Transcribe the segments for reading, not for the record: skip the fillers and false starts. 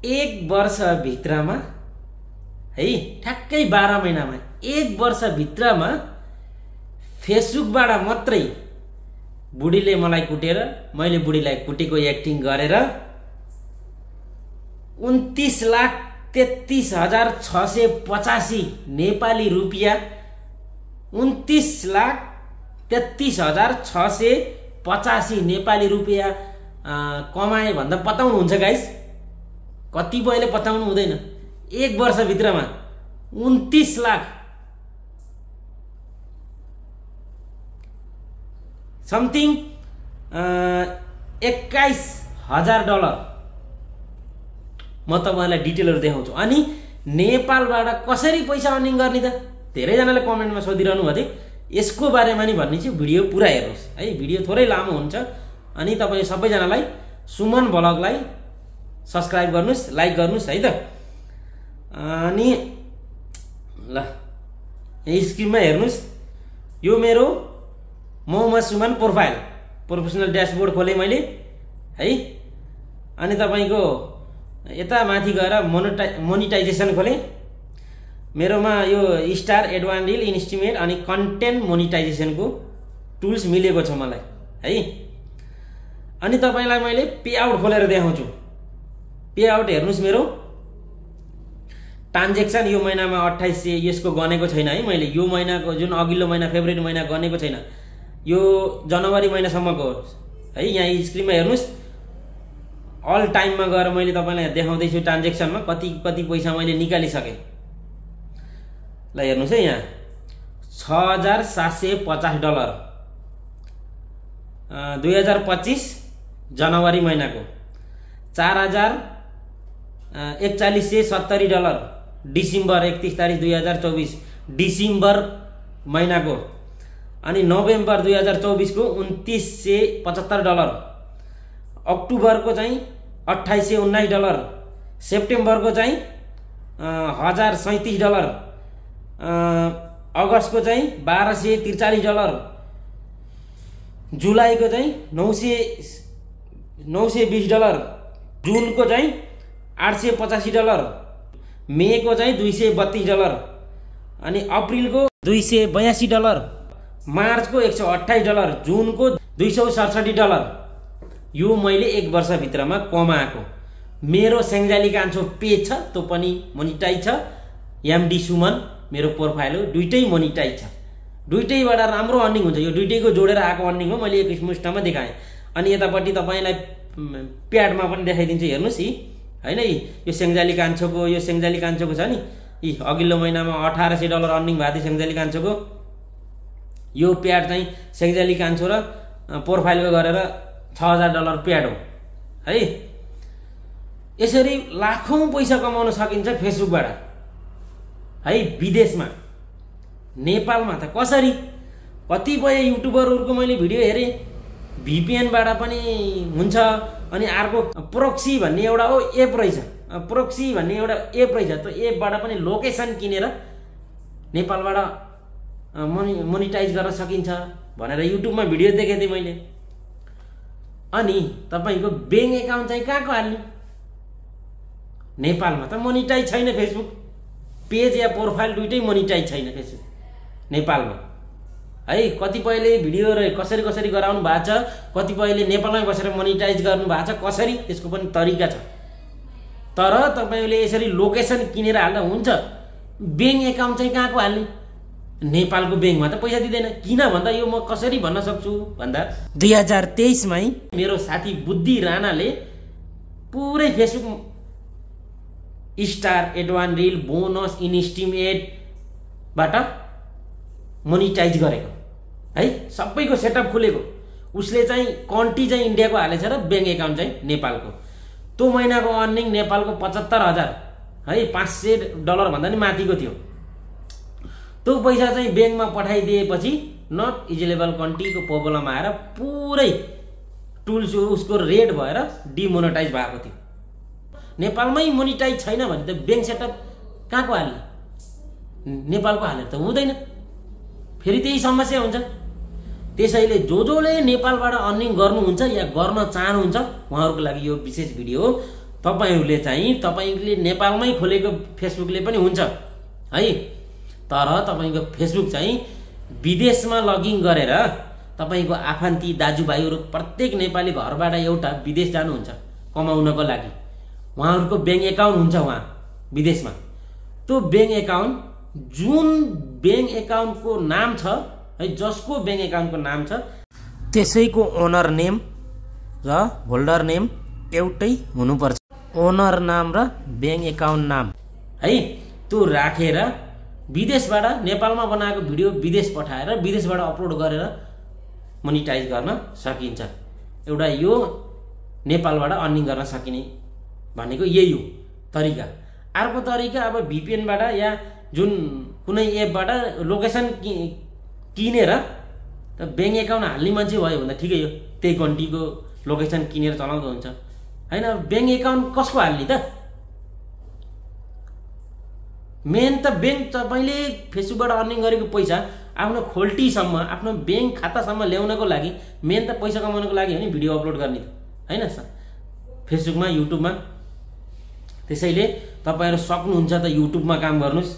1 वर्ष भित्रमा है ठ्याक्कै 12 महिनामा 1 वर्ष भित्रमा फेसबुकबाट मात्रै बुढीले मलाई कुटेर मैले बुढीलाई कुटेको एक्टिङ गरेर 29,33,685 नेपाली रुपियाँ 29,33,685 नेपाली रुपियाँ कमाए भन्दा पताउनु हुन्छ गाइस? कतिपयले पताउनु हुँदैन। 1 वर्ष भित्रमा 29 लाख समथिङ $21,000 म तपाईहरुलाई डिटेलहरु देखाउँछु। अनि नेपालबाट कसरी पैसा अर्निङ गर्ने त धेरैजनाले कमेन्टमा सोधिरहनु भयो। यसको बारेमा नि भन्ने छु, भिडियो पुरा हेर्नुस् है। भिडियो थोरै लामो हुन्छ। अनि तपाई सबैजनालाई सुमन ब्लगलाई सब्स्क्राइब गर्नुस्, लाइक गर्नुस् है त। अनि ल यहाँ स्क्रिनमा हेर्नुस्, यो मेरो मोहम्मद सुमन प्रोफाइल प्रोफेसनल ड्याशबोर्ड खोले मैले है। अनि तपाईको यता माथि गएर मोनिटाइजेसन खोले। मेरोमा यो स्टार, एडवान्स रिल, इन्स्टिमेट अनि कन्टेन्ट मोनिटाइजेसनको टुल्स मिलेको छ मलाई है। अनि तपाईलाई मैले पे आउट खोलेर देखाउँछु। पे आउट हेर्नुस्, मेरो ट्रान्जेक्सन यो महिनामा 2800 यसको गनेको छैन है मैले। यो महिनाको जुन अघिल्लो महिना फेब्रुअरी महिना गनेको छैन, यो जनवरी महिनासम्मको है। यहाँ स्क्रिनमा हेर्नुस्, अल टाइममा गएर मैले तपाईलाई देखाउँदै छु ट्रान्जेक्सनमा कति कति पैसा मैले निकालिसके। ल हेर्नुस् है, यहाँ $6,750 2025 जनवरी महिनाको, $4,4170 डिसेम्बर 31 तारिक 2024 डिसेम्बर महिनाको। अनि नोभेम्बर 2024 को $2,975, अक्टोबरको चाहिँ $2,819, सेप्टेम्बरको चाहिँ $1,037, अगस्तको चाहिँ $1,243, जुलाईको चाहिँ $920, जुनको चाहिँ $885, मेको चाहिँ $232, अनि अप्रिलको $282, मार्चको $128, जुनको $267। यो मैले 1 वर्ष भित्रमा कमाएको। मेरो सेङ्जाली कान्छो पेज छ, त्यो पनि मोनिटाइज छ। एमडी सुमन मेरो प्रोफाइल हो, दुईटै मोनिटाइज छ। दुईटैबाट राम्रो अर्निङ हुन्छ। यो दुईटैको जोडेर आएको अर्निङ हो। मैले एक स्मुस्टमा देखाएँ। अनि यतापट्टि तपाईलाई प्याडमा पनि देखाइदिन्छु, हेर्नुस् हैन। यो सेङ्जाली कान्छोको, यो सेङ्जाली कान्छोको छ नि, अघिल्लो महिनामा $1,800 अर्निङ भएको थियो सेङ्जाली कान्छोको। यो प्याड चाहिँ सेङ्जाली कान्छो र प्रोफाइलको गरेर $6,000 प्याड हो है। यसरी लाखौं पैसा कमाउन सकिन्छ फेसबुकबाट है। विदेशमा, नेपालमा त कसरी? कतिपय युट्युबरहरुको मैले भिडियो हेरे, VPN-बाट पनि हुन्छ। अनि अर्को प्रोक्सी भन्ने एउटा हो एप रहेछ, प्रोक्सी भन्ने एउटा एप रहेछ। त्यो एपबाट पनि लोकेसन किनेर नेपालबाट मोनिटाइज गर्न सकिन्छ भनेर युट्युबमा भिडियो देखेँ थिएँ मैले। अनि तपाईको बैंक एकाउन्ट चाहिँ कहाँको हाल्ने? नेपालमा त मोनिटाइज छैन फेसबुक पेज या प्रोफाइल, दुईटै मोनिटाइज छैन फेसबुक नेपालमा है। कतिपयले भिडियो कसरी कसरी गराउनु भएको छ, कतिपयले नेपालमै बसेर मोनिटाइज गर्नु भएको छ। कसरी, त्यसको पनि तरिका छ। तर तपाईले यसरी लोकेसन किनेर हाल्दा हुन्छ। बैंक एकाउन्ट चाहिँ कहाँको हाल्ने? नेपालको बैंकमा त पैसा दिँदैन। किन भन्दा यो म कसरी भन्न सक्छु भन्दा 2023 मै मेरो साथी बुद्धि राणाले पुरै Facebook star, advance reel, bonus, इन्स्टिमेट बाट मोनिटाइज गरेको है। सबैको सेटअप खुलेको। उसले चाहिँ कन्ट्री चाहिँ इन्डियाको हालेछ र बैंक एकाउन्ट चाहिँ नेपालको। त्यो महिनाको अर्निङ नेपालको 75,000 है, $500 भन्दा नि माथिको थियो। त्यो पैसा चाहिँ बैंकमा पठाइदिएपछि नट इजिलेबल कन्ट्रीको प्रब्लम आएर पुरै टुल्स उसको रेड भएर डिमोनेटाइज भएको थियो। नेपालमै मोनिटाइज छैन भने त बैंक सेटअप कहाँको हाल्ने? नेपालको हालेर त हुँदैन। फेरि त्यही समस्या हुन्छ। त्यसैले जोले नेपालबाट अर्निङ गर्नुहुन्छ या गर्न चाहनुहुन्छ उहाँहरुको लागि यो विशेष भिडियो हो। तपाईहरुले चाहिँ तपाईले नेपालमै खोलेको फेसबुकले पनि हुन्छ है, तर तपाईको फेसबुक चाहिँ विदेशमा लगइन गरेर तपाईको आफन्ती दाजुभाइहरु प्रत्येक नेपाली घरबाट एउटा विदेश जानुहुन्छ कमाउनको लागि। उहाँहरुको बैंक एकाउन्ट हुन्छ वहाँ विदेशमा। त्यो बैंक एकाउन्ट जुन बैंक एकाउन्टको नाम छ है, जसको बैंक एकाउन्टको नाम छ त्यसैको ओनर नेम र होल्डर नेम एउटै हुनुपर्छ। ओनर नाम र बैंक एकाउन्ट नाम है, त्यो राखेर विदेशबाट नेपालमा बनाएको भिडियो विदेश पठाएर विदेशबाट अपलोड गरेर मोनिटाइज गर्न सकिन्छ। एउटा यो नेपालबाट अर्निङ गर्न सकिने भनेको यही हो तरिका। अर्को तरिका अब VPN बाट या जुन कुनै एपबाट लोकेसन किनेर त बैंक एकाउन्ट हाल्ने मान्छे भयो भने ठिकै हो, त्यही कन्ट्रीको लोकेसन किनेर चलाउँदा हुन्छ हैन। बैंक एकाउन्ट कसको हाल्ने त? मेन त बैंक तपाईले फेसबुकबाट अर्निङ गरेको पैसा आफ्नो खोल्टीसम्म आफ्नो बैंक खातासम्म ल्याउनको लागि मेन त पैसा कमाउनको लागि हो नि भिडियो अपलोड गर्ने हैन फेसबुकमा युट्युबमा। त्यसैले तपाईहरु सक्नुहुन्छ त युट्युबमा काम गर्नुस्।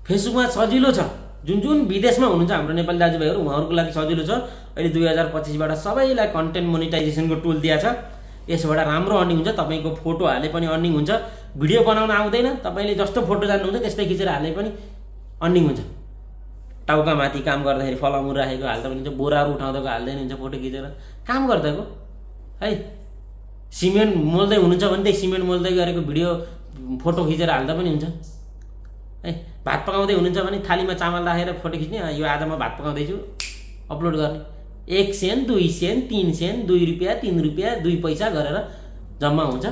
फेसबुकमा सजिलो छ, जुन जुन विदेशमा हुनुहुन्छ हाम्रो नेपाली दाजुभाइहरु उहाँहरुको लागि सजिलो छ। अहिले 2025 बाट सबैलाई कन्टेन्ट मोनिटाइजेसनको टुल दिया छ। यसबाट राम्रो अर्निङ हुन्छ। तपाईको फोटो हाले पनि अर्निङ हुन्छ। भिडियो बनाउन आउँदैन, तपाईले जस्तो फोटो जान्नुहुन्छ त्यस्तै खिचेर हाले पनि अर्निङ हुन्छ। टाउका माथि काम गर्दाखेरि फलामु राखेको हाल्दा पनि हुन्छ, बोराहरु उठाउँदाको हाल्दै हुन्छ फोटो खिचेर काम गर्दाको है। सिमेन्ट मोल्दै हुनुहुन्छ भने त्यही सिमेन्ट मोल्दै गरेको भिडियो फोटो खिचेर हाल्दा पनि हुन्छ है। भात पकाउँदै हुनुहुन्छ भने थालीमा चामल राखेर फोटो खिच्ने, यो आज म भात पकाउँदै छु अपलोड गर्ने। 1 सेन्ट 2 सेन्ट 3 सेन्ट 2 रुपैयाँ 3 रुपैयाँ 2 पैसा गरेर जम्मा हुन्छ।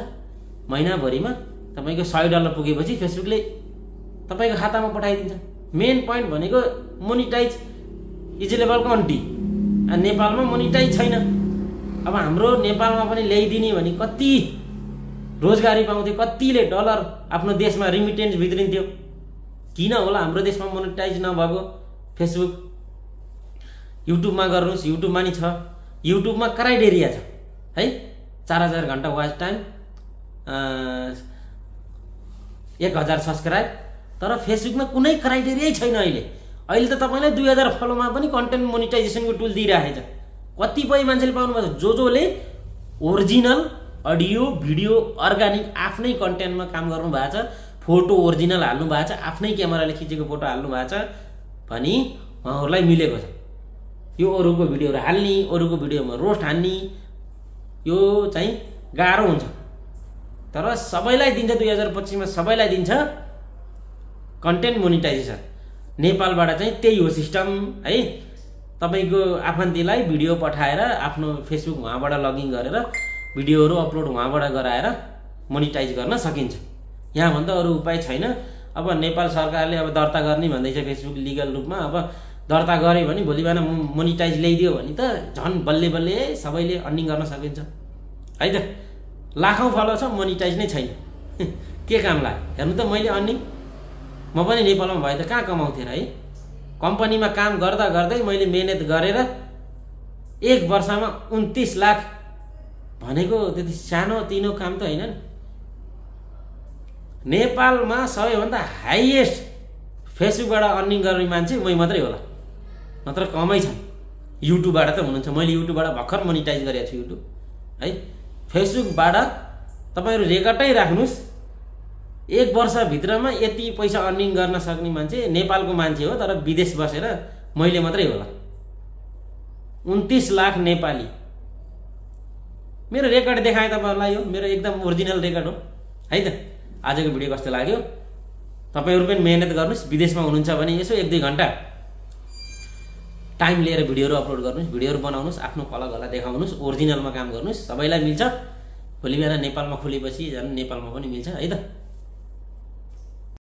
महिनाभरिमा तपाईको $100 पुगेपछि फेसबुकले तपाईको खातामा पठाइदिन्छ। मेन पोइन्ट भनेको मोनिटाइज इजिलेबल कन्ट्री। नेपालमा मोनिटाइज छैन। अब हाम्रो नेपालमा पनि ल्याइदिने भने कति रोजगारी पाउँथ्यो, कतिले डलर आफ्नो देशमा रिमिटेन्स भित्रिन्थ्यो। किन होला हाम्रो देशमा मोनिटाइज नभएको फेसबुक? युट्युबमा गर्नुस्, युट्युबमा नि छ। युट्युबमा क्राइटेरिया छ है, 4000 घण्टा वाच टाइम, 1000 सब्स्क्राइब। तर फेसबुकमा कुनै क्राइटेरियै छैन। अहिले त तपाईलाई 2000 फलोमा पनि कन्टेन्ट मोनिटाइजेसनको टुल दिइराखेछ। कतिपय मान्छेले पाउनुभएको छ जोले ओरिजिनल अडियो भिडियो अर्गानिक आफ्नै कन्टेन्टमा काम गर्नु भएको छ, फोटो ओरिजिनल हाल्नु भएको छ, आफ्नै क्यामेराले खिचेको फोटो हाल्नु भएको छ भनी उहाँहरुलाई मिलेको छ। यो अरूको भिडियोहरु हाल्ने, अरूको भिडियोमा रोस्ट हान्ने यो चाहिँ गाह्रो हुन्छ। तर सबैलाई दिन्छ 2025 मा सबैलाई दिन्छ कन्टेन्ट मोनिटाइजेसन। नेपालबाट चाहिँ त्यही हो सिस्टम है। तपाईको आफन्तीलाई भिडियो पठाएर आफ्नो फेसबुक उहाँबाट लगइन गरेर भिडियोहरु अपलोड उहाँबाट गराएर मोनिटाइज गर्न सकिन्छ। यहाँ भन्दा अरु उपाय छैन। अब नेपाल सरकारले अब दर्ता गर्ने भन्दैछ फेसबुक लिगल रूपमा। अब दर्ता गरे भने भोलि बिहान मोनिटाइज ल्याइदियो भने त झन् बल्ले बल्ले सबैले अर्निङ गर्न सकिन्छ है त। लाखौं फलो छ, मोनिटाइज नै छैन। के काम लाग्यो हेर्नु त। मैले अर्निङ म पनि नेपालमा भए त कहाँ कमाउँथे र है। कम्पनीमा काम गर्दा गर्दै मैले मेहनत गरेर 1 वर्षमा 29 लाख भनेको त्यति सानो तिनो काम त हैन नि। नेपालमा सबैभन्दा हाईएस्ट फेसबुकबाट अर्निङ गर्ने मान्छे मै मात्रै होला, नत्र कमै छन्। युट्युबबाट त हुनुहुन्छ। मैले युट्युबबाट भर्खर मोनिटाइज गरेको छु युट्युब है। फेसबुकबाट तपाईहरु रेकर्डै राख्नुस्, 1 वर्षभित्रमा यति पैसा अर्निङ गर्न सक्ने मान्छे नेपालको मान्छे हो, तर विदेश बसेर मैले मात्रै होला। 29 लाख नेपाली। मेरो रेकर्ड देखाए तपाईहरुलाई, यो मेरो एकदम ओरिजिनल रेकर्ड हो है त। आजको भिडियो कस्तो लाग्यो? तपाईहरु पनि मेहनत गर्नुस्। विदेशमा हुनुहुन्छ भने यसो 1-2 घण्टा टाइम लिएर भिडियोहरु अपलोड गर्नुस्, भिडियोहरु बनाउनुस्, आफ्नो कला गला देखाउनुस्, ओरिजिनलमा काम गर्नुस्। सबैलाई मिल्छ। भोलि बिहान नेपालमा खुलेपछि झन् नेपालमा पनि मिल्छ है त।